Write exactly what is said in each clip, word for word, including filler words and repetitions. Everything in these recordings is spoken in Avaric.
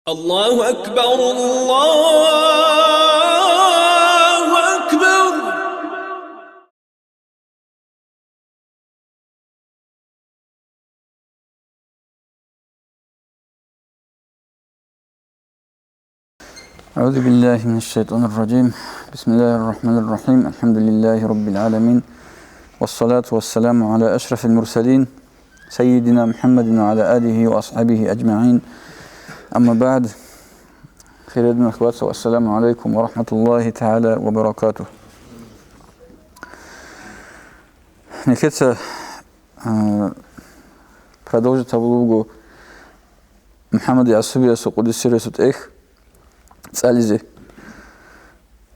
الله أكبر، الله أكبر. أعوذ بالله من الشيطان الرجيم. بسم الله الرحمن الرحيم. الحمد لله رب العالمين. والصلاة والسلام على أشرف المرسلين سيدنا محمد وعلى آله وأصحابه أجمعين. أما بعد. Хириял вацал, ассаламу гӀалайкум ва рахӀматуллагьи тагӀала ва баракатугь. Нилъеца, а, продолжить гьабулеб буго МухӀаммад ГӀасубиясул, къуддиса сирругьу, тӀехь цӀализе.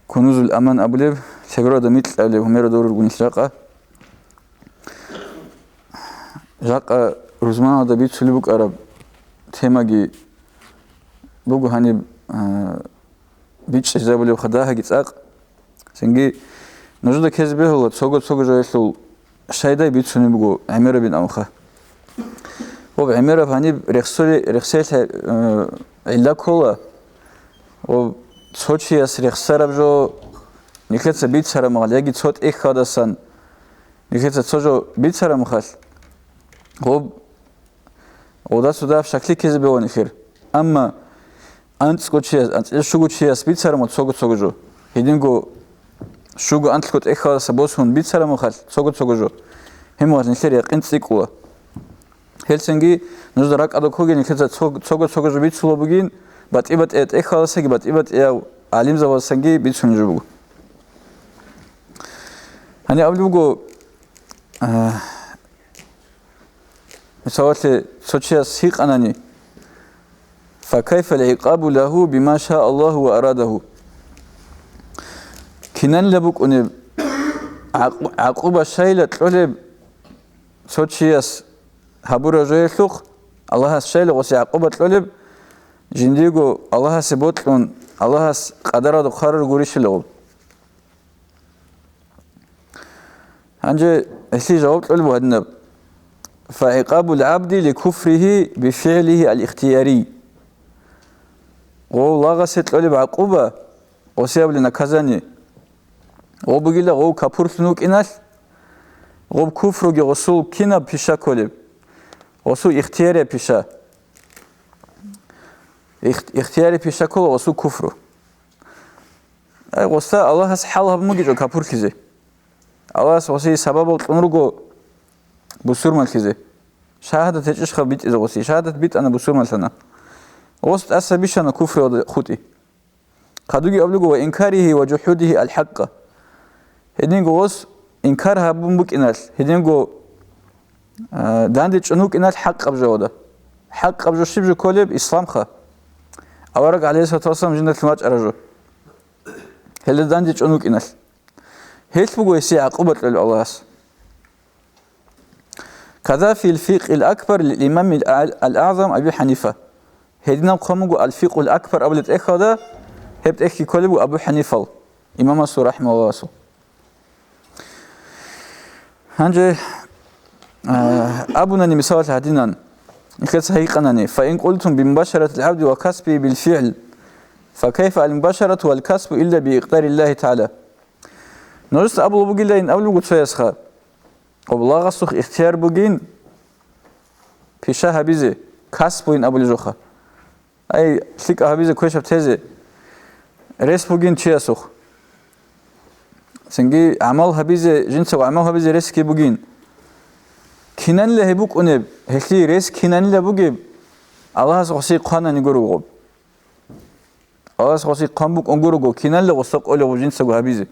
Кунузул Аман абулеб, лъебералда микьабилеб гьумералда рургунилъ ракъа. Жакъа рузманалда бицулеб букӀараб темаги буго гьаниб, а, бичӀчӀизабулебха дагьаги цӀакъ. Цинги нужеда ккезе бегьула, цого-цого жоялъул шайдай бицунеб буго гӀемерабин абунха. Ва гӀемераб гьаниб рехсоли-, рехсеялъе, э, гӀилла ккола, ва цо чияс рехсараб жо нилъеца бицараб мехалъ, яги цо тӀехьалдасан нилъеца цо жо бицараб мехалъ, гъоб гъодасудаб щаклъи ккезе бегьула нилъер. Амма анцӀго чияс, анцӀила щуго чияс бицараб мехалъ цого-цого жо, гьединго щуго анлъго тӀехьалдаса босун бицараб мехалъ цого-цого жо, гьеб мехалъ нилъер якъин цӀикӀкӀула. Гьелцинги нужда ракӀалда ккоги, нилъеца цо-, цого-цого жо бицула бугин, батӀи-батӀияб тӀехьалдасаги батӀи-батӀияб гӀалимзабаздасанги бицунеб жо буго. Гьаниб абулеб буго, а, мисалалъе, цо чияс гьикъанани: «Факайфал гӀикъабу лагьу бима шаа Аллагьу ва арадагьу?» Кинанила букӀунеб гӀакъу-, гӀакъуба щайила кьолеб цо чияс гьабураб жоялъухъ, Аллагьас щайила гъосе гӀакъуба кьолеб, жиндиего Аллагьасе бокьун, Аллагьас къадаралда хъварар гурищила гъоб. Гьанже гьелъие жаваб кьолеб гьадинаб: «ФагӀикъабул гӀабди ликуфригьи бифигӀлигьи ал-ихтиярий». Гъов лагъасе кьолеб гӀакъуба, гъосе абулеб наказание, гъов бугила гъов капурлъун вукӀиналъ, гъоб куфруги гъосул кинаб пиша кколеб? Гъосул ихтиярия пиша. Ихт-, ихтиярия пиша ккола гъосул куфру. Ай, гъоса Аллагьас хӀал гьабун бугечӀо капурлъизе. Аллагьас гъосие сабабал кьун руго бусурманлъизе. Шагьадат гьечӀищха битӀизе гъосие? Шагьадат битӀана, бусурманлъана. Гъос тӀаса бищана куфруялда хутӀи. Хадуги абулего: «Ва инкаригьи ва жухӀудигьи ал-хӀакъа». Гьединго гъос инкар гьабун букӀиналъ, гьединго, а, дандечӀун вукӀиналъ хӀакъаб жоялда. ХӀакъаб жо щиб жо кколеб? Исламха. Авараг, гӀалайгьиссалату вассалам, жиндалъун вачӀараб жо. Гьелда дандечӀун вукӀиналъ. Гьелъ буго гьесие гӀакъуба кьолеб Аллагьас. Каза фил фикъил акбар лил имамил ал-, ал-агӀзам Аби ХӀанифа. Гьединаб хъван буго ал-фикъул акбар абулеб тӀехьалда, гьеб тӀехьги кколеб буго Абу ХӀанифал, имамасул, рахӀимагьуллагьасул. Гьанже, а, абунани, мисалалъе, гьадинан, нилъеца гьикъанани: «Фа ин къултум бимубашаратил гӀабди ва касбигьи бил фигӀл, фа кайфа ал-мубашарату вал касбу илля би икъдариллахи тагӀала?» Нужеца абулеб бугилан абулеб буго цоясха: «Гъоб лагъасухъ ихтияр бугин пиша гьабизе, касбуин абулеб жоха». Ай, лъикӀаб гьабизе, квешаб тезе рес бугин чиясухъ. Цинги гӀамал гьабизе, жинцаго гӀамал гьабизе ресги бугин. Кинанила гьеб букӀунеб, гьелъие рес кинанила бугеб, Аллагьас гъосие хъванани гуро гъоб. Аллагьас гъосие хъван букӀун гуро гъоб, кинанила гъоса къолеб гъоб жинцаго гьабизе.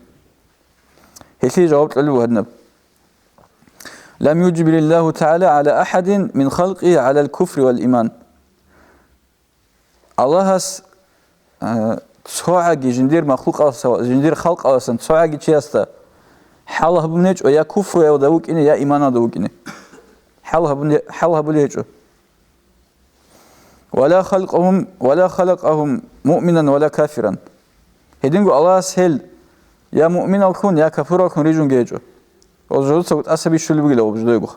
Гьелъие жаваб кьолеб гьадинаб: «Лам южбириллаху тагӀала гӀала ахӀадин мин халкъигьи гӀалал куфри вал иман». Аллагьас, а, цогӀаги жиндир махлукъалдаса, жиндир халкъалдасан цогӀаги чиясда хӀал гьабун гьечӀо я куфруялда вукӀине, я иманалда вукӀине. ХӀал гьабун-, хӀал гьабулеб гьечӀо. «Ва ла халкъагьум, ва ла халакъагьум муъминан ва ла кафиран». Гьединго Аллагьас гьел я муъминаллъун, я капураллъун рижунги гьечӀо. Гъоз жуцаго тӀаса бищулеб бугила гъоб жидоего.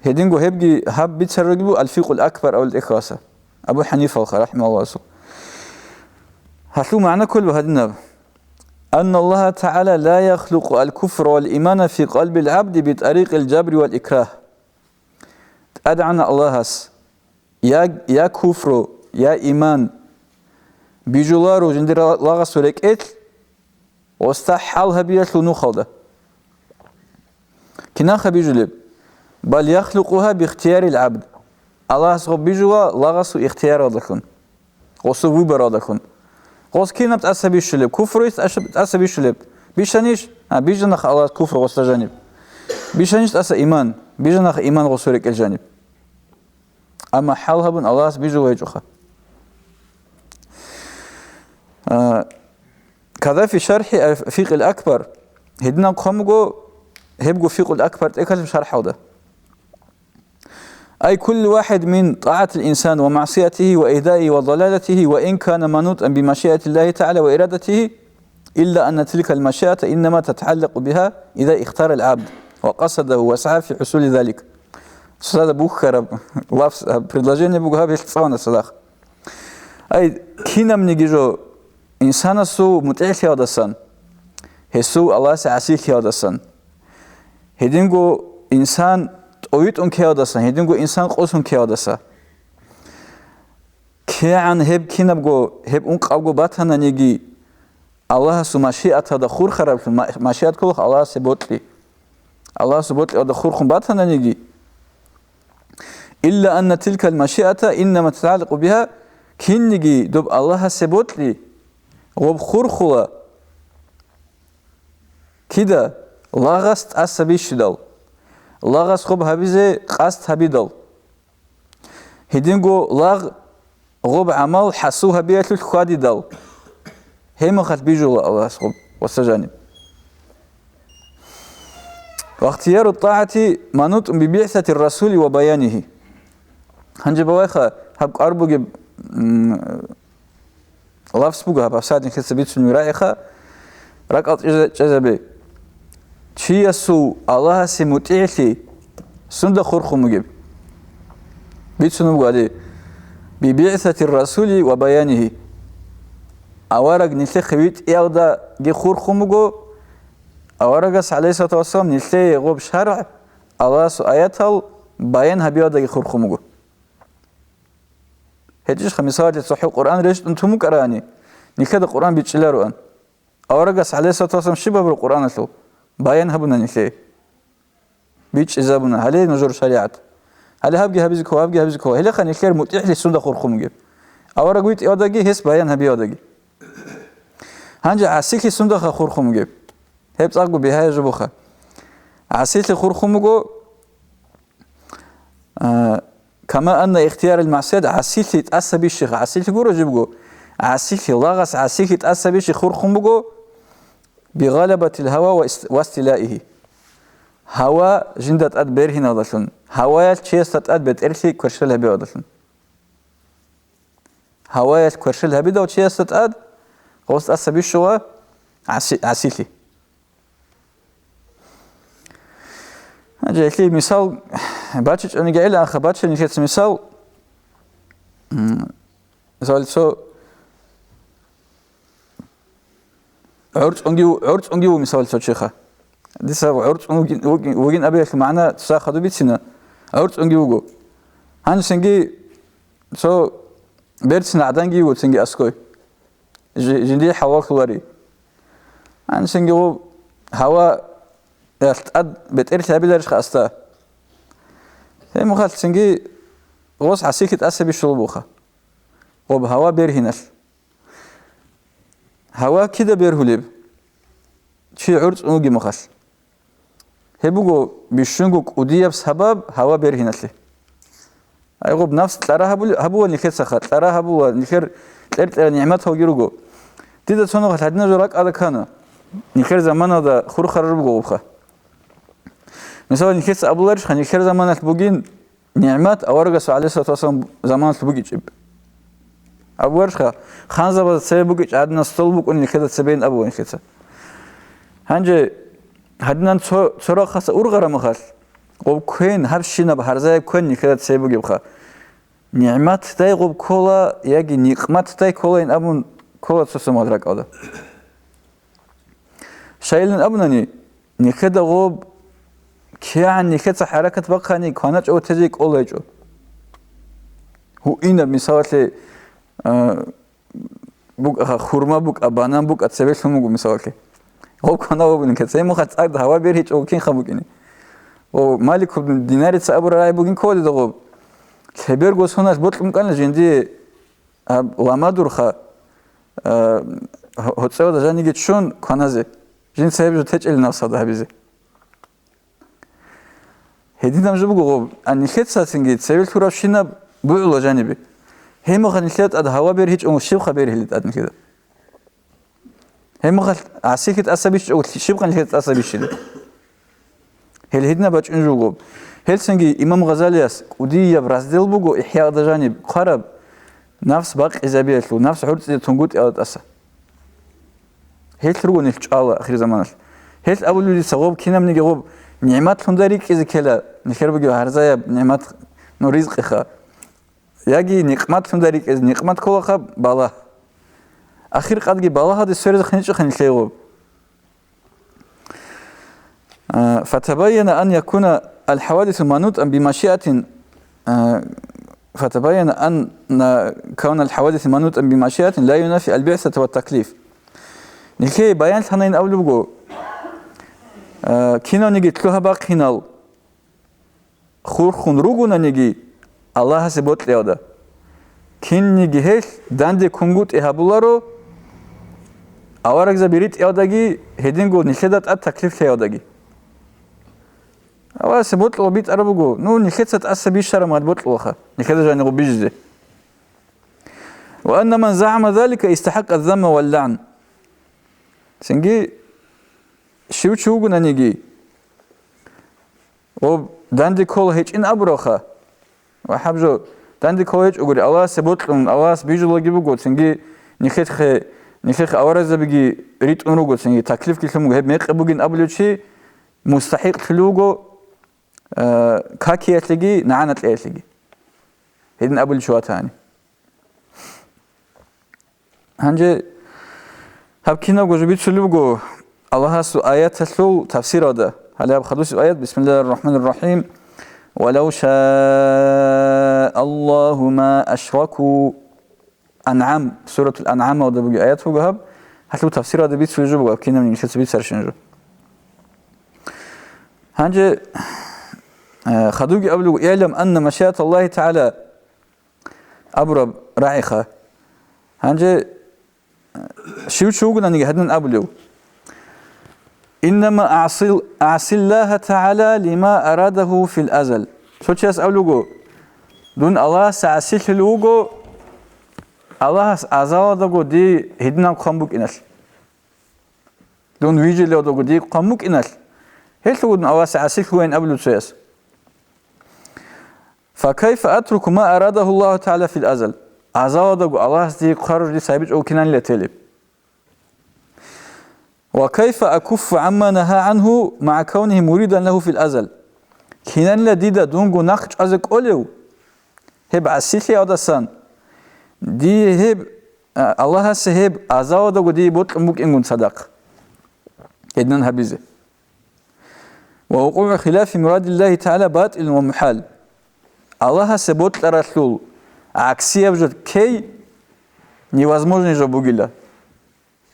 Гьединго гьебги гьаб бицарулеб буго Алфикъул Акбар абулеб тӀехьалдаса. Абу ХӀанифалха, рахӀимагьуллагь. Гьалъул магӀна кколеб гьадинаб: «Анна Аллагьа ТагӀала ла яхлукъу аль-куфра валь-имана фи къалбил гӀабди битӀарикъил жабри валь-икрагь». ТӀадегӀанав Аллагьас я, я куфру, я иман бижуларо жиндир лагъасул рекӀелъ, гъосда хӀал гьабиялъул нухалда. Кинаха бижулеб? «Бал яхлукъугьа бихтиярил гӀабд». Аллагьас гъоб бижула лагъасул ихтияралдалъун, гъосул выборалдалъун. Гъос кинаб тӀаса бищулеб? Куфруялъ тӀаса бищулеб? Бищанищ? А, бижанаха Аллагьас куфру гъосда жаниб. Бищанищ тӀаса иман? Бижанаха иман гъосул рекӀел жаниб. Амма хӀал гьабун Аллагьас бижула гьечӀоха. А, Кадафи шархӀи аль-Фикъил Акбар, гьединаб хъван буго, гьебго Фикъул Акбар тӀехьалъул шархӀалда. «Ай куллу вахид мин тӀагӀатил инсан ва маъсиятихи ва игьдаихи ва далалатихи ва ин кана манутӀан би машиатиллагьи тагӀала ва ирадатихи, илла анна тилкал машиата иннама татагӀаллакъу биха иза ихтарал гӀабд ва къасадаху ва сагӀа фи хӀусули залик». Цоцазда бухьараб лафз, а, предложение буго гьаб, гьелъ цӀалана цадахъ. Ай, кинабниги жо инсанасул мутӀигӀлъиялдасан, гьесул Аллагьасе гӀасилъиялдасан, гьединго инсан тӀовитӀун ккеялдасан, гьединго инсан къосун ккеялдаса. КигӀан гьеб кинабго, гьеб ункъабго батананиги, Аллагьасул машиаталда хурхараблъун, ма-, машиат кколаха Аллагьасе бокьи. Аллагьасул бокьиялда хурхун батананиги, илла анна тилкал машиата иннама татагӀаллакъу биха, кинниги доб Аллагьасе бокьи гъоб хурхула. Кида? Лагъас тӀаса бищидал, лагъас гъоб гьабизе къасд гьабидал, гьединго лагъ гъоб гӀамал хӀасул гьабиялъулъ хьвадидал, гьеб мехалъ бижула Аллагьас гъоб гъоса жаниб. Вахтияру тӀагӀати манутӀун бибигӀсати расули ва баянихи. Гьанже бавайха гьаб кӀвар бугеб, м, лафз буго гьаб, гьабсагӀат нилъеца бицунеб рагӀиха, ракӀал чӀезе-, чӀезабе. Чиясул Аллагьасе мутӀигӀлъи сунда хурхун бугеб? Бицунеб буго гьале: «БибигӀсати расули ва баянихи». Авараг нилъехъе витӀиялдаги хурхун буго, аварагас, гӀалайгьиссалату вассалам, нилъее гъоб шаргӀ, Аллагьасул аятал баян гьабиялдаги хурхун буго. ГьечӀищха, мисалалъе, цохӀо Къуръан рещтӀун тун букӀарани, нилъеда Къуръан бичӀчӀилароан. Аварагас, гӀалайгьиссалату вассалам, щиб гьабураб Къуръаналъул? Баян гьабуна нилъее. БичӀчӀизабуна: «Гьале нужер шаригӀат. Гьале гьабги гьабизе ккола, гьабги гьабизе ккола». Гьелехъа нилъер мутӀигӀлъи сунда хурхун бугеб? Авараг витӀиялдаги, гьес баян гьабиялдаги. Гьанже гӀасилъи сундаха хурхун бугеб? Гьеб цӀакъго бигьая жо буха. ГӀасилъи хурхун буго, а, кама анна ихтиярал маъсият, гӀасилъи тӀаса бищи, гӀасилъи гуро жибго, гӀасилъи, лагъас гӀасилъи тӀаса бищи хурхун буго, бигъалабатил гьава ва ист-, вастилаихи. Гьава жинда тӀад бергьиналдалъун, гьаваялъ чиясда тӀад бетӀерлъи кверщел гьабиялдалъун. Гьаваялъ кверщел гьабидал чиясда тӀад гъос тӀаса бищула гӀаси-, гӀасилъи. Гьанже гьелъие мисал бачичӀониги гӀела, аха, бача нилъеца мисал. М, мисал, цо гӀорцӀунги ву-, гӀорцӀунги ву, мисал, цо чиха. Дица гӀорцӀун вугин, вугин, вугин абиялъул магӀна цо хадуб бицина, гӀорцӀунги вуго. Гьанисенги цо берцин гӀаданги вуго цинги аскӀой. Жи-, жиндие хӀалаллъулари. Гьанисенги гъо гьаваялъ тӀад бетӀерлъи гьабиларищха асда? Гьеб мухалъ цинги гъос гӀасилъи тӀаса бищулеб буха. Гъоб гьава бергьиналъ. Гьава кида бергьулеб? Чи гӀорцӀун вугеб мехалъ. Гьеб буго бищунго кӀудияб сабаб гьава бергьиналъе. Гьай, гъоб нафс кьара гьабули-, гьабула нилъецаха, кьара гьабула, нилъер кьер-кьера нигӀматалги руго. Дида цо нухалъ гьадинаб жо ракӀалда ккана. Нилъер заманалда хурхараб буго гъубха. Мисал, нилъеца абуларищха, нилъер заманалъ бугин нигӀмат аварагасул, гӀалайгьиссалату вассалам, заманалъ бугичӀеб? Абуарищха, ханзабазда цебе бугичӀ гӀадинаб стол букӀун нилъеда цебейин абула нилъеца. Гьанже гьадинан цо, цо рахъаса ургъараб мехалъ, гъоб квен, гьабщинаб гьарзаяб квен нилъеда цебе бугебха. нигӀматдай гъоб ккола яги никъматдай кколайин абун ккола цо-цо мал ракӀалда. Щайилан абунани, нилъеда гъоб кигӀан нилъеца хӀаракат бахъани кваначӀого тезе кӀолайчӀо. Гьуинаб, мисалалъе, а, букӀа, хурма букӀа, банан букӀа, цебе лъун буго, мисалалъе. Гъоб кванав абуни, кецеймуха цӀакъ гьава бергьичӀого кинха букӀине. О, Маликуб Динарица абурай бугин кколеда гъоб. Лъеберго соналъ бокьун кӀана жинди, гьаб ламадурха, а, гьо-, гьоцӀевада жаниги ччун кваназе. Жинца гьеб жо течӀели навсада гьабизе. Гьединаб жо буго гъоб, а нилъецацинги цеве лъуравщинаб бугӀула жанибе. Гьебмаха нилъеда тӀад гьава бергьичӀого щибха бергьилел тӀад нилъеда? Гьебмаха гӀасилъи тӀаса бищичӀого щибха нилъеда тӀаса бищилел? Гьел гьединаб бачӀун жо гъоб. Гьелцинги имам Гъазалияс кӀудияб раздел буго ИхӀяда жаниб хъвараб, нафс бакъизабиялъул, нафс гӀурцӀизе тунгутӀиялда тӀаса. Гьелъ руго нилъ чӀвала ахирзаманалъ. Гьелъ абулеб дица гъоб кинабниги гъоб нигӀматлъунда рикӀкӀизе ккела, нилъер бугеб гьарзаяб нигӀмат, ну, ризкъиха. Яги никъматлъунда рикӀкӀизе, никъмат кколаха балагь. Ахиркъадги балагьалде сверизехъинчӀоха нилъее гъоб. А, فتبين أن يكون الحوادث منوطا بمشيئة، а, فتبين أن كون الحوادث منوطا بمشيئة لا ينافي البعثة والتكليف. Нилъее баянлъанайин абулеб буго, а, кинавниги лъугьа-бахъинал хурхун ругонаниги Аллагьасе бокьиялда, кинниги гьелъ данде кунгутӀи гьабуларо, аварагзаби ритӀиялдаги, гьединго нилъеда тӀад таклифлъиялдаги. Аварасе бокьула битӀараб буго, ну, нилъеца тӀаса бищараб мал бокьулаха, нилъеда жанигъу бижизе. وأن من زعم ذلك استحق الذم واللعن. Цинги щив чи вугонаниги, гъоб данде ккола гьечӀин абуралха, ва гьаб жо данде ккола гьечӀогури, Аллагьасе бокьун, Аллагьас бижулаги буго, цинги нилъехъе, нилъехъе аварагзабиги ритӀун руго, цинги таклифги лъун буго, гьеб мекъи бугин абулев чи мустахӀикълъулев вуго, а, какиялъеги, нагӀана кьеялъеги. Гьедин абулев чи ватани. Гьанже гьаб кинабго жо бицулеб буго Аллагьасул аяталъул тафсиралда. Гьале гьаб хадусеб аят, بسم الله الرحمن الرحيم. ولو شاء الله ما أشركوا. АнгӀам, Суратул АнгӀамалда бугеб аят буго гьаб. Гьалъул тафсиралда бицулеб жо буго гьаб кинабниги нилъеца бицарщин жо. Гьанже, э, хадубги абулеб буго, اعلم أن مشيئة الله تعالى абураб рагӀиха. Гьанже щив чи вугонаниги гьадин абулев: إنما أعصي، أعصي الله تعالى لما أراده في الأزل. Цо чияс абулего: «Дун Аллагьасе гӀасилъулев вуго, Аллагьас азалалдаго дие гьединаб хъван букӀиналъ». Дун вижилалдаго дие хъван букӀиналъ, гьелъ вугодун Аллагьасе гӀасилъулевин абулев цояс. فكيف أترك ما أراده الله تعالى في الأزل؟ Азалалдаго Аллагьас дие хъвараб жо дица гьабичӀого кинанила телеб? وكيف أكف عما نهى عنه مع كونه مريدا له في الأزل؟ Кинанила дида дунго нахъ чӀвазе кӀолев? Гьеб гӀасилъиялдасан, дие гьеб, а, Аллагьасе гьеб азалалдаго дие бокьун букӀингун цадахъ гьединан гьабизе. ووقوع خلاف مراد الله تعالى باطل ومحال. Аллагьасе бокьаралъул гӀаксияб жо ккей невозможный жо бугила.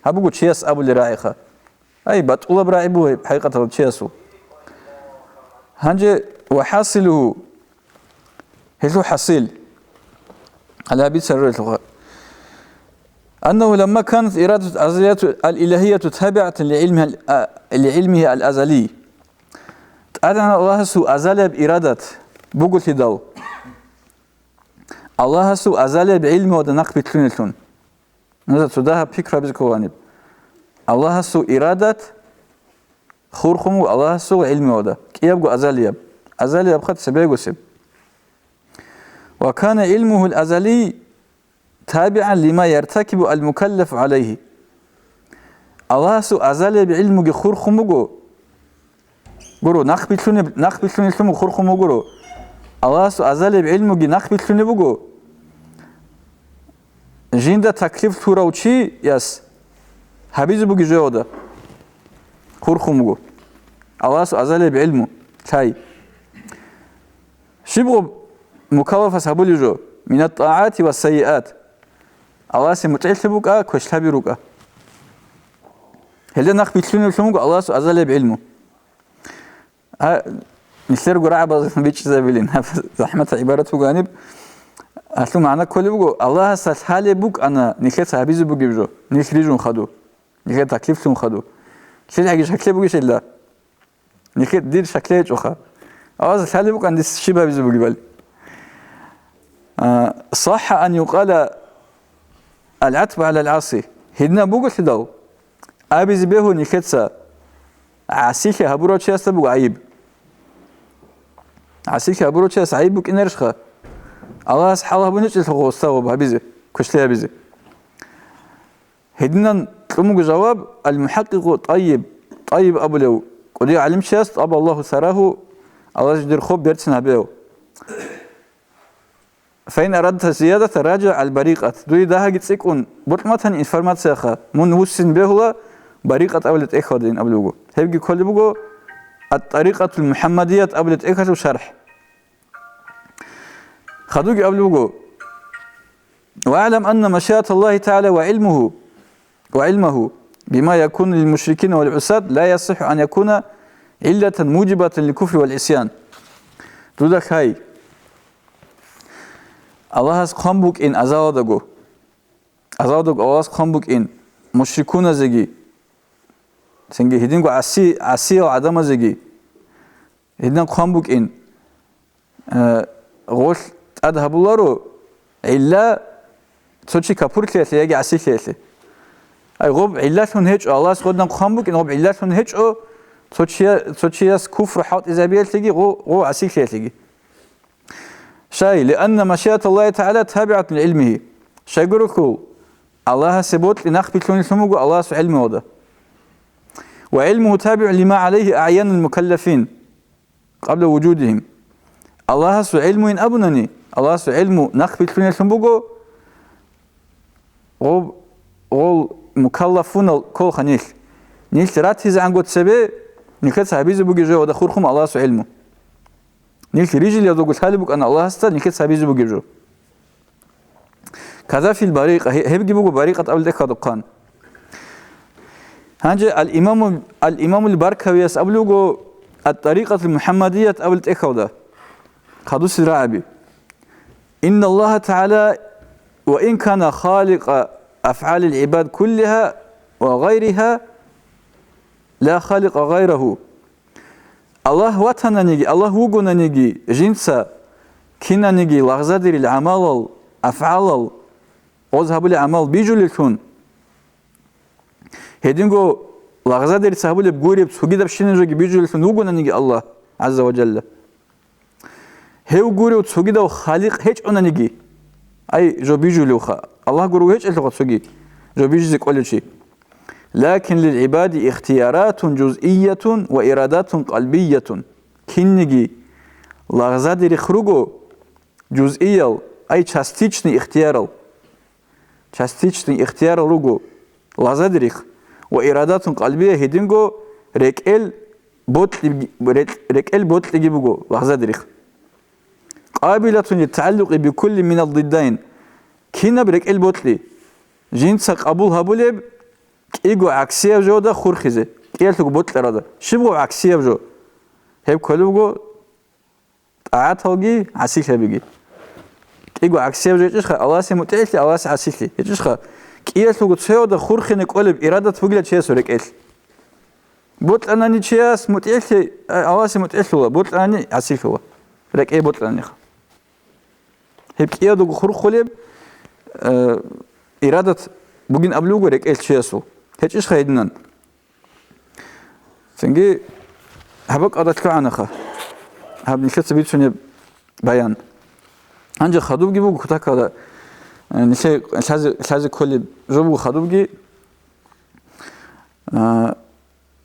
Гьаб буго чияс абулел рагӀиха. Ай, батӀулаб рагӀи буго гьеб хӀакъикъаталда чиясул. Гьанже وحاصله, гьелъул хӀасил, гьале гьаб бицарулелъулха. أنه لما كانت إرادة الأزلية، الإلهية تابعة لعلمها ال-، а, لعلمه الأزلي. ТӀадегӀан Аллагьасул азалияб ирадат буголъидал, Аллагьасул азалияб гӀилмуялда нахъ битлъунелъун. Нужеца цо дагьаб пикру гьабизе ккола гьаниб. Аллагьасул ирадат хурхун вуго Аллагьасул гӀилмуялда, кӀиябго азалияб. Азалияб хъат цебегосеб. وكان علمه الأزلي تابعا لما يرتكب المكلف عليه. Аллагьасул азалияб гӀилмуги хурхун буго, гуро, нахъ билълъунеб-, нахъ билълъунелъун хурхун бугуро. Аллагьасул азалияб гӀилмуги нахъбилълъунеб буго, жинда таклиф лъурав чияс гьабизе бугеб жоялда хурхун буго. Аллагьасул азалияб гӀилму лъай. Щиб гъоб мукаллафас гьабулеб жо? Минат-тӀагӀати ва сайиат. Аллагьасе мутӀигӀлъи букӀа, квешлъаби рукӀа. Гьелда нахъбилълъунеблъун буго Аллагьасул азалияб гӀилму. А, нилъерго рагӀабазул бичӀчӀизабилин, гьаб захӀматал гӀибарат буго гьаниб. Гьалъул магӀна кколеб буго, Аллагьасда лъалеб букӀана нилъеца гьабизе бугеб жо, нилъ рижун хадуб, нилъер таклифлъун хадуб. Лъилгьаги шаклъи бугищ гьелда? Нилъер дир шаклъи гьечӀоха. Аллагьасда лъалеб букӀана дис щиб гьабизе бугебали. А, сахӀа ан юкъала «Ал-гӀатбу гӀалал-гӀаси». Гьединаб буголъидал, абизе бегьу нилъеца гӀасилъи гьабурав чиясда буго гӀайиб. ГӀасилъи гьабурав чияс гӀайиб букӀинарищха? Аллагьас хӀал гьабуничӀелъул гъосда гъоб гьабизе, квешлъи гьабизе. Гьединан кьун буго жаваб, ал-мухӀакъкъикъу ТӀайиб, ТӀайиб абулев кӀудияв гӀалимчияс, тӀаба Аллагьу сарагьу, Аллагьас жидер хоб берцин гьабеяв. Фаин арадта зиядата, ражигӀ ал-Барикъат. Дуе дагьаги цӀикӀкӀун бокьун батани информацияха, мун вуссин бегьула Барикъат абулеб тӀехьалдайин абулеб буго. Гьебги кколеб буго Ат-ТӀарикъатул МухӀаммадият абулеб тӀехьалъул шархӀ. Хадубги абулеб буго: «ВагӀлам анна машиаталлагьи тагӀала ва гӀилмугьу, ва гӀилмагьу бима якуну лилмушрикина вал гӀусат ла ясихӀу ан якуна гӀиллатан мужибатан лилкуфри вал гӀисян». Дуда лъай. Аллагьас хъван букӀин азаладаго. Азаладаго Аллагьас хъван букӀин мушрикуназеги, цинги гьединго гӀаси-, гӀасиял гӀадамазеги гьедин хъван букӀин, э, гъолъ тӀад гьабуларо, гӀилла цо чи капурлъиялъе яги гӀасилъиялъе. Ай, гъоб гӀиллалъун гьечӀо, Аллагьас гъодан хъван букӀин, гъоб гӀиллалъун гьечӀо цо чия-, цо чияс куфру хӀалтӀизабиялъеги гъо-, гъо гӀасилъиялъеги. Щай, лианна машиаталлагьи тагӀала табигӀатун лигӀилмигьи. Щайгурелъул, Аллагьасе бокьи нахъбилълъунеллъун буго Аллагьасул гӀилмуялда. Ва гӀилмугьу табигӀун лима гӀалайгьи агӀянул мукаллафин къабла вужудигьим. Аллагьасул гӀилмуйин абунани, Аллагьасул гӀилму нахъбилълъунеллъун буго, гъоб-, гъол мукаллафунал кколха нилъ. Нилъ ратизегӀанго цебе нилъеца гьабизе бугеб жо ва хурхун Аллагьасул гӀилму. Нилъ рижилъ язулго лъалеб букӀана Аллагьасда нилъеца гьабизе бугеб жо. Каза фил барикъа, гье-, гьебги буго барикъат абулеб тӀехьалда хъван. Гьанже ал-Имаму-, ал-Имамул Баркавияс абулеб буго, Ат-ТӀарикъатул МухӀаммадият абулеб тӀехьалда хадусел рагӀаби: «Инналлагьа тагӀала ва ин кана халикъа афгӀалил гӀибад куллигьа ва гъайригьа, ла халикъа гъайрагьу». Аллагь ватананиги, Аллагь вугонаниги, жинца кинаниги лагъзадерил гӀамалал, афгӀалал, гъоз гьабулел гӀамал бижулеллъун, гьединго лагъзадерица гьабулеб гуреб цогидабщинаб жоги бижулеллъун вугонаниги Аллагь гӀазза ва жалла, гьев гурев цогидав халикъ гьечӀонаниги, ай, жо бижулевха, Аллагь гурев гьечӀелъулха цоги, жо бижизе кӀолев чи. Лакин лил гӀибади ихтияратун жузъиятун ва ирадатун къалбиятун. Кинниги лагъзадерихъ руго жузъиял, ай, частичный ихтиярал. Частичный ихтиярал руго лагъзадерихъ ва ирадатун къалбия, гьединго рекӀел бокьи-, рекь-, рекӀел бокьиги буго лагъзадерихъ. Къабилатун литтагӀаллукъи бикулли минал диддайн. Кинаб рекӀел бокьи? Жинца къабул гьабулеб кӀиго гӀаксияб жода хурхизе, кӀиялъулго бокьарада. Щибго гӀаксияб жо? Гьеб кколеб буго тӀагӀаталги гӀасилъабиги. КӀиго гӀаксияб жо гьечӀищха, Аллагьасе мутӀигӀлъи, Аллагьасе гӀасилъи. ГьечӀищха, кӀиялъулго цояда хурхине кӀолеб ирадат бугила чиясул рекӀелъ. Бокьанани чияс мутӀигӀлъи, а, Аллагьасе мутӀигӀлъула, бокьанани гӀасилъула. РекӀее бокьананиха. Гьеб кӀиядуго хурхулеб, э, ирадат бугин абулеб буго рекӀелъ чиясул. ГьечӀищха гьединан? Цинги гьаб бакӀалда лъугӀанаха гьаб нилъеца бицунеб баян. Гьанже хадубги буго кутакалда, э, нилъее лъазе, лъазе кколеб жо буго хадубги, э,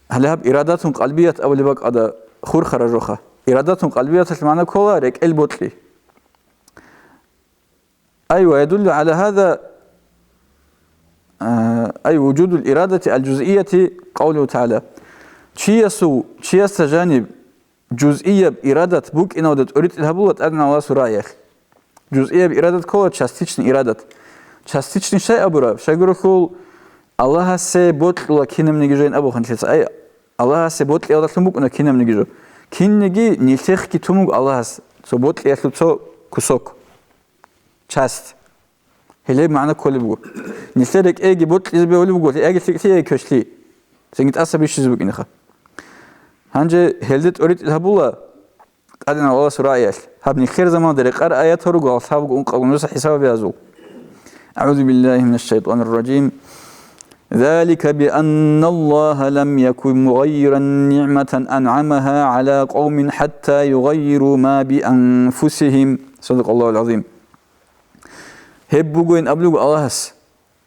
гьале гьаб ирадатун къалбият абулеб бакӀалда хурхара жоха. Ирадатун къалбияталъ магӀна ккола рекӀел бокьи. Ай, ва ядуллу гӀала гьаза, а, ай, вужудул ирадати ал-жузъияти къавлу тагӀала. Чиясул, чиясда жаниб жузъияб ирадат букӀиналда тӀоритӀил гьабула ТӀадегӀан Аллагьасул рагӀиялъ. Жузъияб ирадат ккола частичный ирадат. Частичный щай абураб? Щайгурелъул Аллагьасе бокьула кинабниги жо ин абухъан нилъеца. Ай, Аллагьасе бокьиялдалъун букӀуна кинабниги жо. Кинниги нилъехъги тун буго Аллагьас цо бокьиялъул цо кусок, часть. Гьеле магӀна кколеб буго. Нилъер рекӀеги бокьизе бегьулеб буго, яги лъикӀлъи, яги квешлъи. Цинги тӀаса бищизе букӀинеха. Гьанже гьелде тӀоритӀил гьабула ТӀадегӀан Аллагьасул рагӀиялъ. Гьаб нилъер заманалда рекъараб аятал руго, гьал лъабго ункъабго нуса хӀисаб гьабиязул. أعوذ بالله من الشيطان الرجيم. ذلك بأن الله لم يكن مغيرا نعمة أنعمها على قوم حتى يغيروا ما بأنفسهم. صدق الله العظيم. Гьеб бугоин абулеб буго Аллагьас,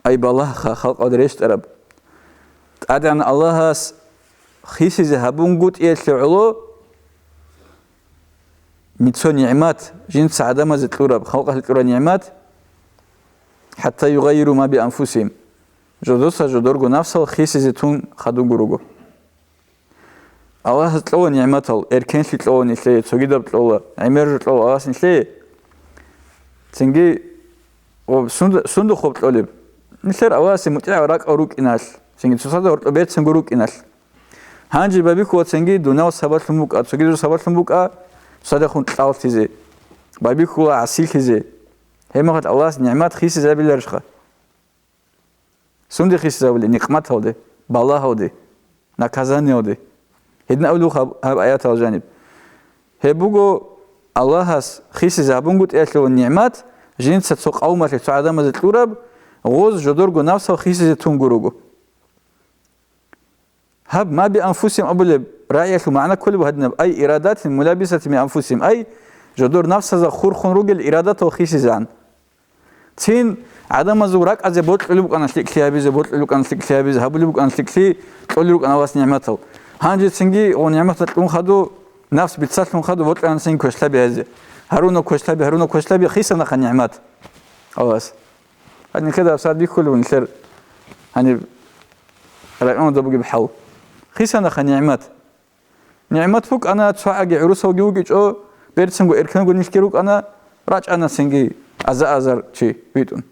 ай балагьха халкъалда рещтӀараб. ТӀадегӀан Аллагьас хисизе гьабунгутӀиялъе гӀоло, цо нигӀмат, жинца гӀадамазе кьураб, халкъалъе кьураб нигӀмат, حتى يغيروا ما بأنفسهم, жодоца жодорго нафсал хисизе тун хадуго руго. Аллагьас кьола нигӀматал, эркенлъи кьола нилъее, цогидаб кьола, гӀемер жо кьола Аллагьас нилъее. Цинги, о, сунда-, сундухъ кьолеб? Нилъер Аллагьасе мутӀигӀал ракӀал рукӀиналъ, цинги цоцазда гьоркьоб берцинго рукӀиналъ. Гьанже байбихьула цинги дунал сабаблъун букӀа, цогидал сабаблъун букӀа, цоцадехун кьаллъизе, байбихьула гӀасилъизе. Гьебмехалъ Аллагьас нигӀмат хисизабиларищха? Сунде хисизабули? Никъматалде, балагьалде, наказаниялде. Гьедин абулеб гьаб, гьаб аятал жаниб. Гьеб буго Аллагьас хисизе гьабунгутӀиялъул нигӀмат, жинца цо къавмалъе, цо гӀадамазе кьураб, гъоз жодорго нафсал хисизе тунго руго. Гьаб ма би анфусихим абулеб рагӀиялъул магӀна кколеб гьадинаб: ай ирадатин мулабисатин би анфусихим, ай жодор нафсазда хурхун ругел ирадатал хисизегӀан. Цин гӀадамазул ракӀазе бокьулеб букӀана лъикӀлъи гьабизе, бокьулеб букӀана лъикӀлъи гьабизе, гьабулеб букӀана лъикӀлъи, кьолел рукӀана Аллагьас нигӀматал. Гьанже цинги гъо нигӀматал кьун хадув, нафс бицалъун хадув бокьана цинги квешлъаби гьазе. Гьаруна квешлъаби, гьаруна квешлъаби, хисанаха нигӀмат Аллагьас. Гьаниб нилъеда гьабсагӀат бихьулеб нилъер гьаниб районда бугеб хӀал. Хисанаха нигӀмат. НигӀмат букӀана, цогӀаги гӀурусалги вугичӀо, берцинго эркенго нилъги рукӀана, рачӀана цинги аза-азар чи витӀун.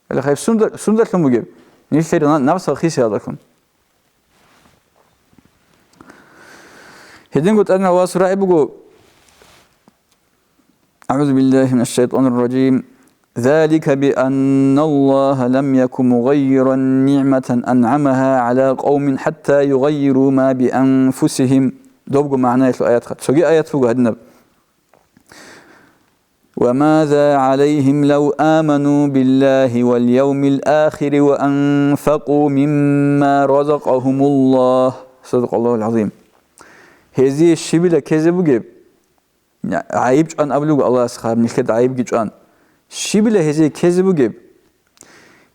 Гьеле гьеб сунда-, сундалъун бугеб? Нилъер на-, напсал хисиялдалъун. Гьединго ТӀадегӀан Аллагьасул рагӀи буго, أعوذ بالله من الشيطان الرجيم. ذلك بأن الله لم يك مغيرا نعمة أنعمها على قوم حتى يغيروا ما بأنفسهم. Добго магӀнаялъул аятха. Цоги аят буго гьадинаб: وماذا عليهم لو آمنوا بالله واليوم الآخر وأنفقوا مما رزقهم الله. صدق الله العظيم. Гьезие щибила ккезе бугеб? ГӀайиб чӀван абулеб буго Аллагьас, хаб нилъеда гӀайибги чӀван. Щибила гьезие ккезе бугеб?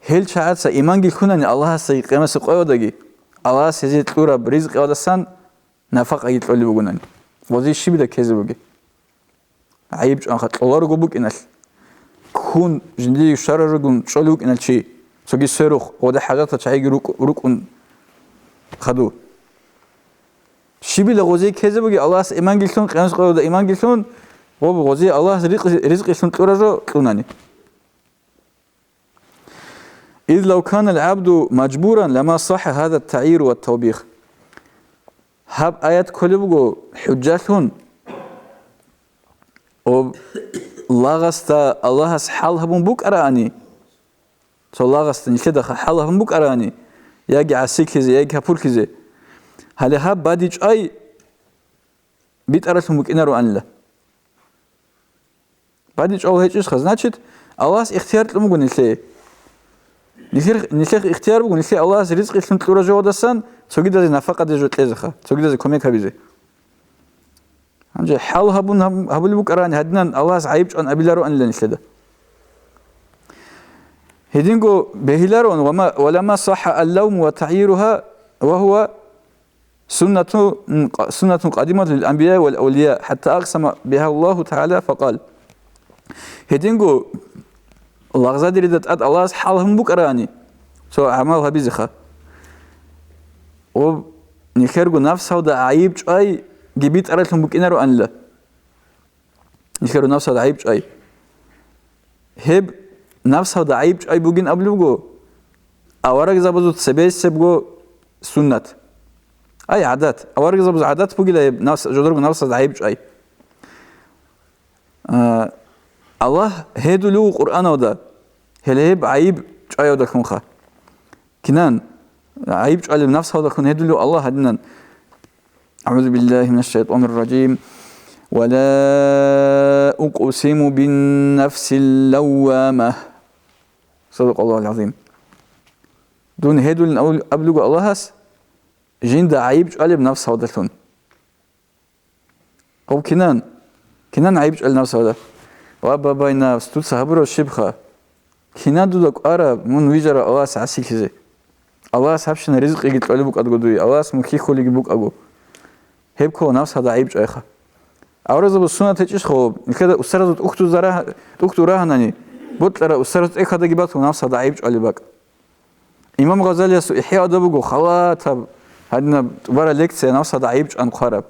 Гьел чагӀаца иманги лъунани Аллагьасда къиямасеб къоялдаги, Аллагьас гьезие кьураб ризкъиялдасан нафакъаги кьолеб бугонани. Гъозие щибила ккезе бугеб? ГӀайиб чӀванха кьоларого букӀиналъ. Ккун жиндие щварарагун чӀолев вукӀинал чи, цоги сверухъ, гъода хӀажатал чагӀиги рукӀ-, рукӀун хадув. Щибила гъозие ккезе бугеб, Аллагьас иманги лъун, къиямас къоялда иманги лъун, гъоб гъозие Аллагьас рикъ-, ризкъи лъун кьураб жо кьунани. إذ لو كان العبد مجبورا لما صح هذا التعيير والتوبيخ. Гьаб аят кколеб буго хӀужжалъун, об лагъасда Аллагьас хӀал гьабун букӀараани, цо лагъасда нилъеда хӀал гьабун букӀараани, яги гӀасилъизе, яги капурлъизе. Гьале гьаб бадиб чӀвай битӀаралъун букӀинароанила. Бадиб чӀвал гьечӀищха, значит, Аллагьас ихтияр кьун буго нилъее. Нилъер, нилъехъ ихтияр буго, нилъее Аллагьас ризкъи лъун кьураб жоялдасан цогидазе нафакъаде жо кьезеха, цогидазе кумек гьабизе. Гьанже хӀал гьабун гьаб-, гьабулеб букӀарани, гьадинан Аллагьас гӀайиб чӀван абилароанила нилъеда. Гьединго бегьилароан: وما، ولما صح اللوم وتعييرها وهو Суннату-, м, къа-, суннатун къадиматул анбия вал авлия, хӀатта акъсама биха Аллагьу тагӀала факъал. Гьединго лагъзадерида тӀад Аллагьас хӀалхун букӀарани, цо гӀамал гьабизеха. Ва нилъерго нафсалда гӀайиб чӀвайги битӀаралъун букӀинароанила. Нилъерго нафсалда гӀайиб чӀвай. Гьеб нафсалда гӀайиб чӀвай бугин абулебго, аварагзабазул цебесебго суннат. Ай, гӀадат. Аварагзабазул гӀадат бугила гьеб нафс-, жодорго нафсалда гӀайиб чӀвай. А, Аллагь гьедулев Къуръаналда, гьеле гьеб гӀайиб чӀваялдалъунха. Кинан? ГӀайиб чӀвалеб нафсалдалъун гьедулев Аллагь гьадинан. أعوذ بالله من الشيطان الرجيم. ولا أقسم بالنفس اللوامة. صدق الله العظيم. Дун гьедулин абул-, абулего Аллагьас, жинда гӀайиб чӀвалеб нафсалдалъун. Гъов кинан? Кинан гӀайиб чӀвалеб нафсалда? Ва бабай нафс, дуца гьабурав щибха? Кинан дуда кӀвараб мун вижарав Аллагьас гӀасилъизе? Аллагьас гьабщина ризкъиги кьолеб букӀадго дуе, Аллагьас мун хьихьулеги букӀаго. Гьеб ккола нафсалда гӀайиб чӀвайха. Аварагзабаз суннат гьечӀищха гьоб? Нилъеда устаразул тӀухьдузда рагь-, тӀухьдул рагьанани, бокьарав устараз тӀехьадаги батун нафсалда гӀайиб чӀвалеб бакӀ. Имам Гъазалиясул ИхӀяада буго халатаб гьадинаб тӀубараб лекция нафсалда гӀайиб чӀван хъвараб.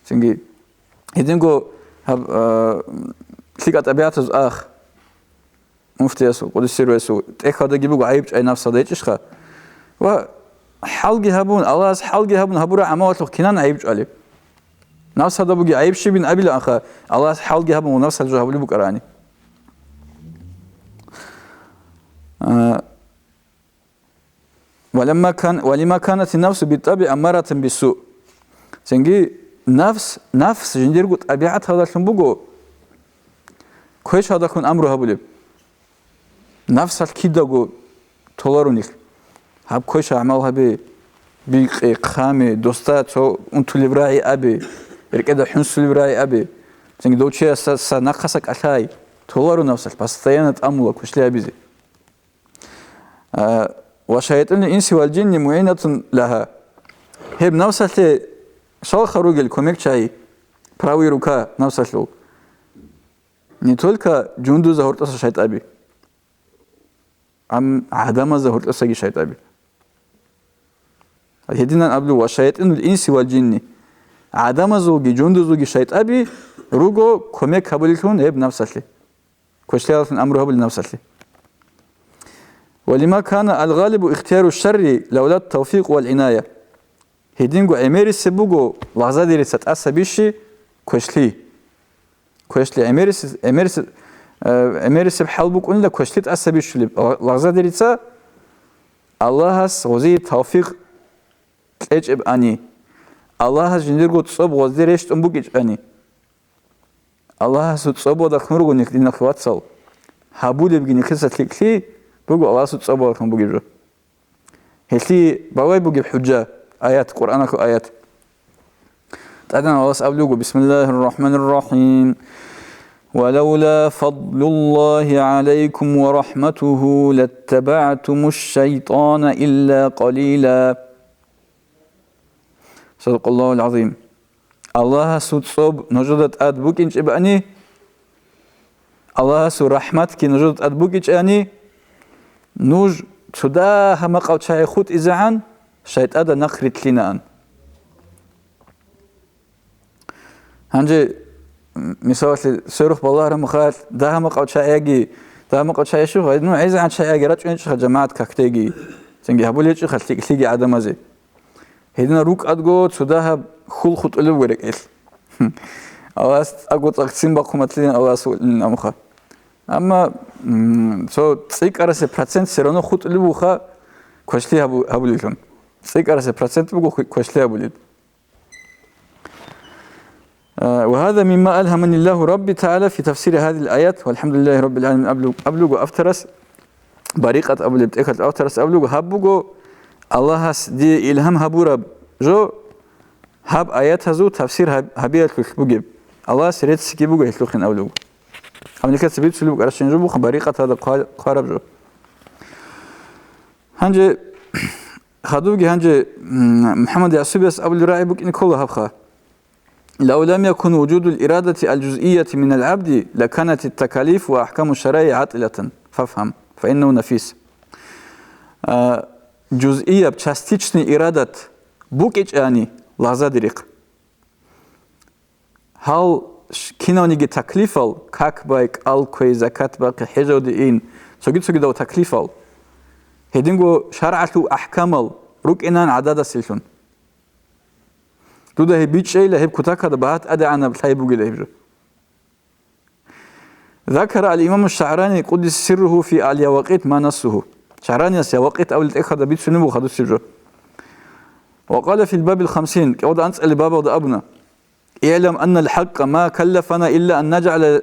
Цинги гьединго гьаб, а, лъикӀа тӀабигӀатазул ах, муфтиясул, къуддиса сирругьу, тӀехьалдаги буго гӀайиб чӀвай нафсалда гьечӀищха? Ва хӀалги гьабун, Аллагьас хӀалги гьабун гьабураб гӀамалалъухъ кинан гӀайиб чӀвалеб? Нафсалда бугеб гӀайиб щибин абилаанха, Аллагьас хӀалги гьабун ва нафсалъ жо гьабулеб букӀарани. А, ولما كان، ولما كانت النفس بالطبع أمارة بالسوء. Цинги нафс, нафс жиндирго тӀабигӀаталдалъун буго квешалдалъун амру гьабулеб. Нафсалъ кидаго толарунилъ. Гьаб квеша гӀамал гьабе, бикъе, хъаме, досда цо унтулеб рагӀи абе, рекӀеда хӀунсулеб рагӀи абе. Цинги дов чиясда са нахъаса кӀалъай, толару нафсалъ, постоянно тӀамула квешлъи гьабизе. А, ва шаятӀинул инси вал жинни мугӀинатун лагьа. Гьеб нафсалъе щалха ругел кумекчагӀи, правая рука нафсалъул? Не только жундузда гьоркьоса шайтӀаби, ам гӀадамазда гьоркьосаги шайтӀаби. Гьединан абулеб, ва шаятӀинул инси вал жинни, гӀадамазулги жундузулги шайтӀаби руго кумек гьабулелъун гьеб нафсалъе. Квешлъиялъун амру гьабулеб нафсалъе. Ва лима кана алгъалибу ихтияру шарри лавла тавфикъ вал гӀиная. Гьединго гӀемерисеб буго лагъзадерица тӀаса бищи квешлъи. Квешлъи гӀемерисеб, гӀемерисеб, э, гӀемерисеб хӀал букӀунила квешлъи тӀаса бищулеб. Ла-, лагъзадерица Аллагьас гъозие тавфикъ кьечӀебани, Аллагьас жиндирго цӀоб гъозде рещтӀун букӀичӀани. Аллагьасул цӀобалдалъун руго нилъ, диналъул вацал. Гьабулебги нилъеца лъикӀлъи буго Аллагьасул цӀобалдалъун бугеб жо. Гьелъие бавай бугеб хӀужа, аят, Къуръаналъул аят. ТӀадегӀан Аллагьас абулеб буго, бисмиллагьир рахӀманир рахӀим. ولولا فضل الله عليكم ورحمته لاتبعتم الشيطان إلا قليلا. صدق الله العظيم. Аллагьасул цӀоб нужеда тӀад букӀинчӀебани, Аллагьасул рахӀматги нужеда тӀад букӀичӀани, нуж цо дагьа-макъав чагӀи хутӀизегӀан шайтӀада нахъ рилълъинаан. Гьанже, м, мисалалъе, сверухъ балагьараб мехалъ, дагьа-макъав чагӀи яги, дагьа-макъав чагӀи щибха, ну, гӀезегӀан чагӀи яги рачӀунечӀеха жамагӀат какдеги, цинги гьабулечӀеха лъикӀлъиги гӀадамазе. Гьединал рукӀадго цо дагьаб хьул хутӀулеб буго рекӀелъ. Аллагьас цӀакъго цӀакъ ццин бахъун батилан Аллагьас вугилан абунха. Амма, м, цо цӀикӀкӀарасеб процент все равно хутӀулеб бугоха квешлъи гьабу-, гьабулелъун. ЦӀикӀкӀарасеб процент буго ху-, квешлъи гьабулел. А, وهذا مما ألهمني الله ربي تعالى في تفسير هذه الآيات، والحمد لله رب العالمين, абулеб-, абулеб буго авторас, Барикъат абулеб тӀехьалъ авторас абулеб буго, гьаб буго Аллагьас дие илгьам гьабураб жо, гьаб аятазул тафсир гьаб-, гьабиялъулъ бугеб. Аллагьас реццги буго гьелъухъин абулеб буго. Гьаб нилъеца бицулеб буго аращин жо буго, Барикъат гьада хъва-, хъвараб жо. Гьанже Хадубги гьанже, м, МухӀаммад Ясубияс абулеб рагӀи букӀине ккола гьабха: «Лав лам якун вужудул ирадати ал-жузъияти минал гӀабди, лаканатит такалиф ва ахӀкаму шараи гӀатӀилатан, фафгьам, фаиннагьу нафис». А, жузъияб, частичный ирадат букӀичӀани, лагъзадерихъ. Гьал ш-, кинавниги таклифал, как бай, кӀал кквей, закат бахъи, хӀежалде ин, цоги-цогидал таклифал, гьединго шаргӀалъул ахӀкамал рукӀинан гӀададаселъун. Дуда гьеб бичӀчӀейила, гьеб кутакада багьа тӀадегӀанаб лъай бугила гьеб жо. Закара ал-Имаму ШагӀрани, къуддиса сирругьу, фи ал-Явакъит ма нассугьу. ШагӀранияс Явакъит абулеб тӀехьалда бицунеб буго хадусеб жо. Ва къала фил бабил хамсин, кӀикъоялда анцӀила бабалда абуна: «ИгӀлам аннал хӀакъа ма каллафана илла ан нажгӀала,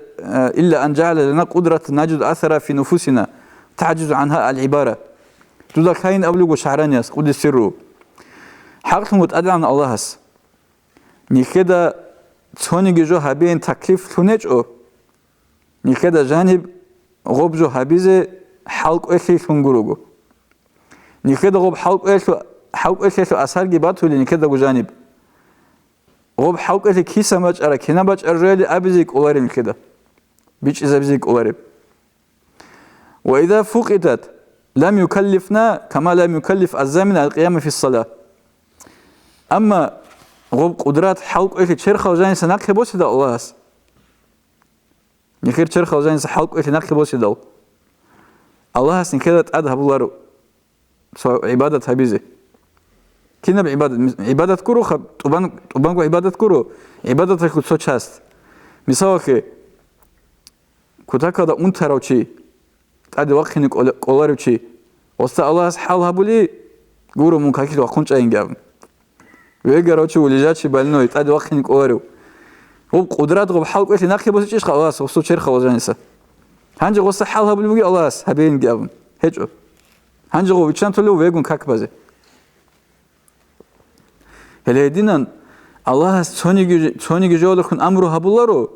илла ан жагӀала лана къудрат нажид асара фи нуфусина, тагӀжизу гӀанха ал-гӀибара». Дуда лъайин абулеб буго ШагӀранияс, къуддиса сирругьу. ХӀакълъун ва тӀадегӀан Аллагьас. Нилъеда цониги жо гьабейин таклиф лъун гьечӀо, нилъеда жаниб гъоб жо гьабизе хӀалкӀвелъи лъун гурого. Нилъеда гъоб хӀалкӀвелъу-, хӀалкӀвелъиялъул асарги батули нилъедаго жаниб. Гъоб хӀалкӀвелъи кисан бачӀара, кина бачӀара жояли абизе кӀолареб нилъеда. БичӀчӀизабизе кӀолареб. «Ва иза фукъидат, лам юкаллифна, кама лам юкаллиф аззамин ал-къияма фиссала». Амма гъоб къудрат хӀалкӀвелъи черхал жаниса нахъе босидал Аллагьас. Нилъер черхал жаниса хӀалкӀвелъи нахъе босидал, Аллагьас нилъеда тӀад гьабуларо цо гӀибадат гьабизе. Кинаб гӀибадат? Мис-, гӀибадат гуро хаб-, тӀубан-, тӀубанго гӀибадат гуро, гӀибадаталъул цо часть. Мисалалъе, кутакалда унтарав чи, тӀаде вахъине кӀола-, кӀоларев чи, гъосда Аллагьас хӀал гьабули, гуро мун какилъ вахъун чӀайинги абун. Вегарав чи, лежачий, больной, тӀаде вахъине кӀоларев. Гъоб къудрат, гъоб хӀалкӀвелъи нахъе босичӀищха Аллагьас гъосул черхал жаниса? Гьанже гъосда хӀал гьабулеб бугеб Аллагьас гьабейинги абун? ГьечӀо. Гьанже гъов виччан толев вегун как базе. Гьеле гьединан Аллагьас цониги, цониги жоялдехун амру гьабуларо,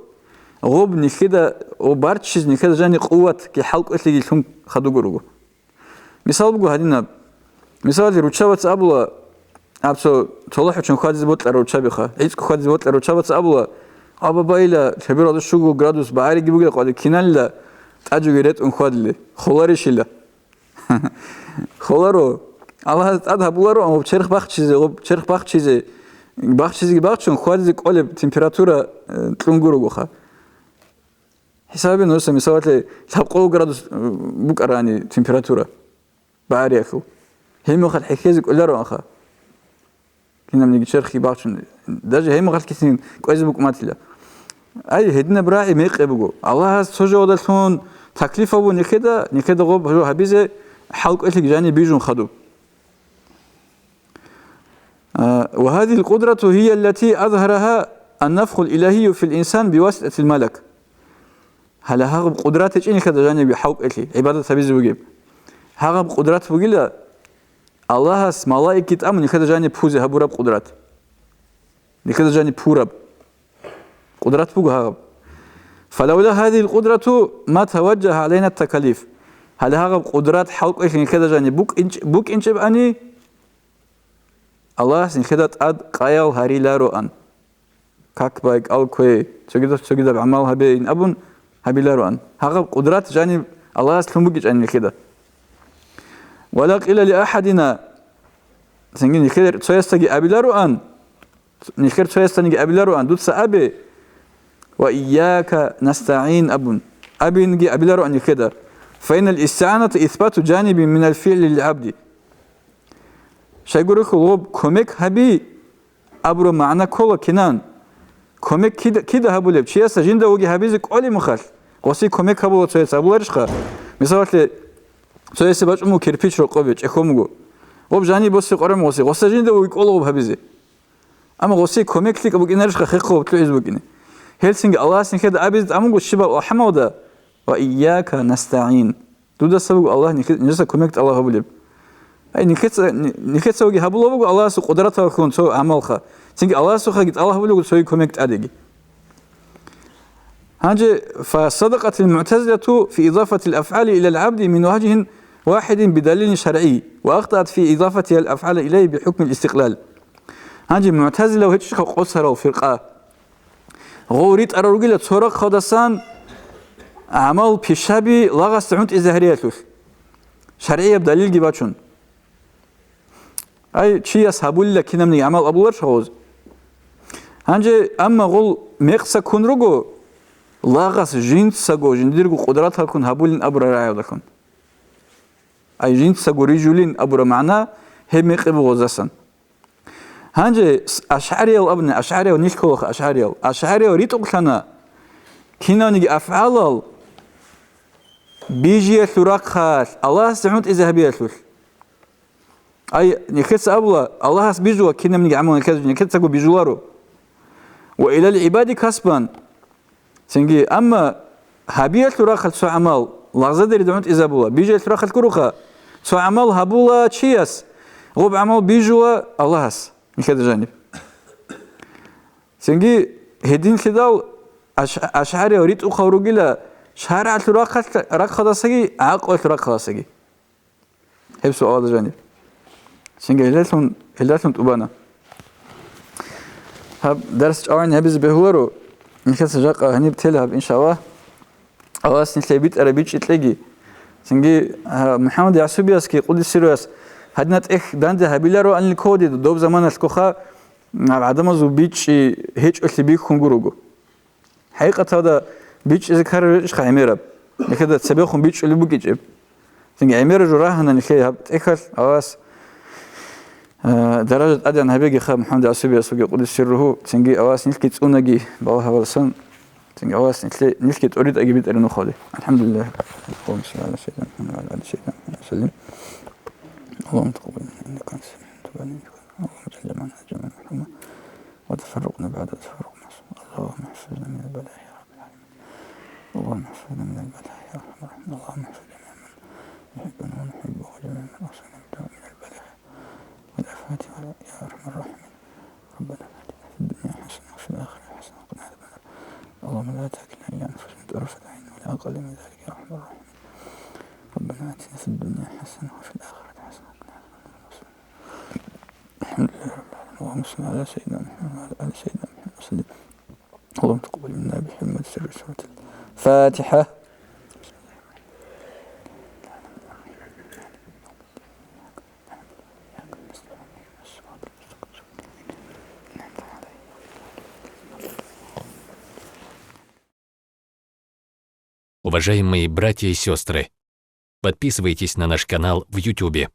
гъоб нилъеда ва барччиз нилъеда жани къуватги хӀалкӀвелъиги лъун хадуго руго. Мисал буго гьадинаб. Мисалалъе, руччабаца абула, аб цо цолохӀ гьучун хьвадизе бокьарав руччабиха, гӀицӀго хьвадизе бокьарав руччабаца абула: «Абабайила, лъебералда щуго градус багӀариги бугел къваде, киналила тӀаджуги ретӀун хьвадили, холарищила?» Холаро. Аллагьас тӀад гьабуларо, гъоб черх бахчизе, гъоб черх бахчизе, бахчизеги бахчун, хьвадизе кӀолеб температура, э, кьун гурогоха. ХӀисабе нужеца, мисалалъе, лъабкъо градус, э, букӀарани температура багӀариялъул. Гьеб мехалъ хӀехьезе кӀолароанха. Кинабниги черхги бахчун, даже гьеб мехалъ кисин кӀвезе букӀматила. Ай, гьединаб рагӀи мекъи буго. Аллагьас цо жоялдалъун таклиф гьабун нилъеда, нилъеда гъоб жо гьабизе хӀалкӀвелъиги жаниб бижун хадуб. А, ва гьадил къудрату гьия аллати азгьарагьа аннафхул илагьию фил инсан биваситатил малак. Гьале гьагъаб къудрат гьечӀин нилъеда жаниб хӀалкӀвелъи, гӀибадат гьабизе бугеб. Гьагъаб къудрат бугила, Аллагьас малаикги тӀамун нилъеда жаниб пузе гьабураб къудрат. Нилъеда жаниб пураб къудрат буго гьагъаб. Фалавла гьадил къудрату ма таваджагьа гӀалайна такалиф. Гьале гьагъаб къудрат хӀалкӀвелъи нилъеда жаниб букӀинч-, букӀинчӀебани, Аллагьас нилъеда тӀад къаял гьарилароан. Как бай, кӀал кквей, цогидас цогидаб гӀамал гьабейин абун гьабилароан. Гьагъаб къудрат жаниб Аллагьас лъун бугичӀани нилъеда. Вала къила ли ахадина, цинги нилъер цоясдаги абилароан, нилъер цоясданиги абилароан, дуца абе, ва ийяка настагӀин абун, абинги абилароан нилъеда. Фаинал истигӀаната исбату жанибин минал фигӀли лил гӀабди. Щайгурелъул гъоб кумек гьаби абураб магӀна ккола кинан? Кумек кида, кида гьабулеб? Чиясда жинда вуги гьабизе кӀолеб мехалъ, гъосие кумек гьабула цояс, гьабуларищха? Мисалалъе, цоясе бачӀун буго кирпич рокъобе, чӀехьон буго. Гъоб жаниб босе къвараб гъосе, гъосда жинда вуги кӀола гъоб гьабизе. Амма гъосие кумек лъикӀаб букӀинарищха хехго гъоб лъугӀизе букӀине? Гьелцинги Аллагьас нилъеда абизе тӀамун буго щибаб алхӀамалда: «Ва ийяка настагӀин». Дудаса буго Аллагь нилъе-, нилъеца кумек тӀалаб гьабулеб. Ай, нилъеца, ни-, нилъеца вуги гьабулеб буго Аллагьасул къудраталъун цо гӀамалха. Цинги Аллагьасухъаги тӀалаб гьабулеб буго цоги кумек тӀадеги. Гьанже, фасадакъатил муътазилату фи идафатил афгӀали илал гӀабди мин важгьин واحد بدليل شرعي، وأخطأت في إضافتها الأفعال إليه بحكم الاستقلال. Гьанже мугӀтазила гьечӀищха къосарал фиркъа? Гъов ритӀарал ругила цо рахъалдасан гӀамал пишаби лагъасда гӀунтӀизе гьариялъулъ, шаргӀияб далилги бачун. Ай, чияс гьабулила кинабниги гӀамал абуларищ гъоз? Гьанже, амма гъол мекъса ккун руго, лагъас жинцаго жиндирго къудраталккун гьабулин абураб рагӀиялдалъун. Ай, жинцаго рижулин абураб магӀна гьеб мекъи бугъозасан. Гьанже с-, ашгӀариял абуни, ашгӀариял нилъ кколаха, ашгӀариял. АшгӀариял ритӀухълъана, кинавниги афгӀалал бижиялъул рахъалъ Аллагьасда гӀунтӀизе гьабиялъулъ. Ай, нехеца абула, Аллагьас бижула кинабниги гӀамал нехеца, нехецаго бижуларо. Ва илал гӀибади касбан. Цинги, амма гьабиялъул рахъалъ цо гӀамал лагъзадерида гӀунтӀизабула, бижиялъул рахъалъ гуроха, цо гӀамал гьабула чияс, гъоб гӀамал бижула Аллагьас, нилъеда жаниб. Цинги, гьединлъидал аш-, ашгӀариял ритӀухъал ругила шаргӀалъул рахъалъ-, рахъалдасаги, гӀакълуялъул рахъалдасаги. Гьеб суалда жаниб. Цинги гьелдалъун, гьелдалъун тӀубана. Гьаб дарс чӀалгӀин гьабизе бегьуларо, нилъеца жакъа гьаниб тела гьаб, иншаллагь. Аллагьас нилъее битӀараб бичӀчӀи кьеги. Цинги, а, МухӀаммад ЯгӀсубиясги къудисе сирругьу гьадина тӀехь данде гьабилароанилан ккола доб заманалъгоха, гьаб гӀадамазул бичӀчӀи гьечӀолъи бихьунго руго. ХӀакъикъаталда бичӀчӀизе ккараб гьечӀищха гӀемераб? Нилъеда цебехун бичӀчӀулеб букӀинчӀеб. Цинги гӀемераб жо рагьана нилъее гьаб тӀехьалъ, Аллагьас, э, даража тӀадегӀан гьабегиха МухӀаммад ЯгӀсубиясулги къудисе сирругьу, цинги Аллагьас нилъги цӀунаги балагьабаласан, цинги Аллагьас нилъе-, нилъги тӀоритӀаги битӀараб нухалде. АлхӀамдулиллагь. اللهم صل على سيدنا محمد وعلى آل سيدنا محمد وسلم. اللهم تقبل منا إنك أنت السميع الدعاء. اللهم اجعل جمعنا هذا جمعا مرحوما وتفرقنا بعده تفرقا معصوما. اللهم احفظنا من البلاء يا رب العالمين. اللهم احفظنا من البلاء يا أرحم الراحمين. اللهم احفظ جميع من يحبنا ونحبه وجميع من أوصانا بالدعاء من البلاء والآفات يا أرحم الراحمين. ربنا آتنا في الدنيا حسنة وفي الآخرة حسنة وقنا عذاب النار. اللهم لا تكلنا إلى أنفسنا طرفة عين ولا أقل من ذلك يا أرحم الراحمين. ربنا آتنا في الدنيا حسنة وفي الآخرة حسنة وقنا عذاب النار. الحمد لله رب العالمين. اللهم صل على سيدنا محمد وعلى آل سيدنا محمد وسلم. اللهم تقبل منا بحرمة سر سورة الفاتحة. Уважаемые братья и сестры, подписывайтесь на наш канал в Ютубе.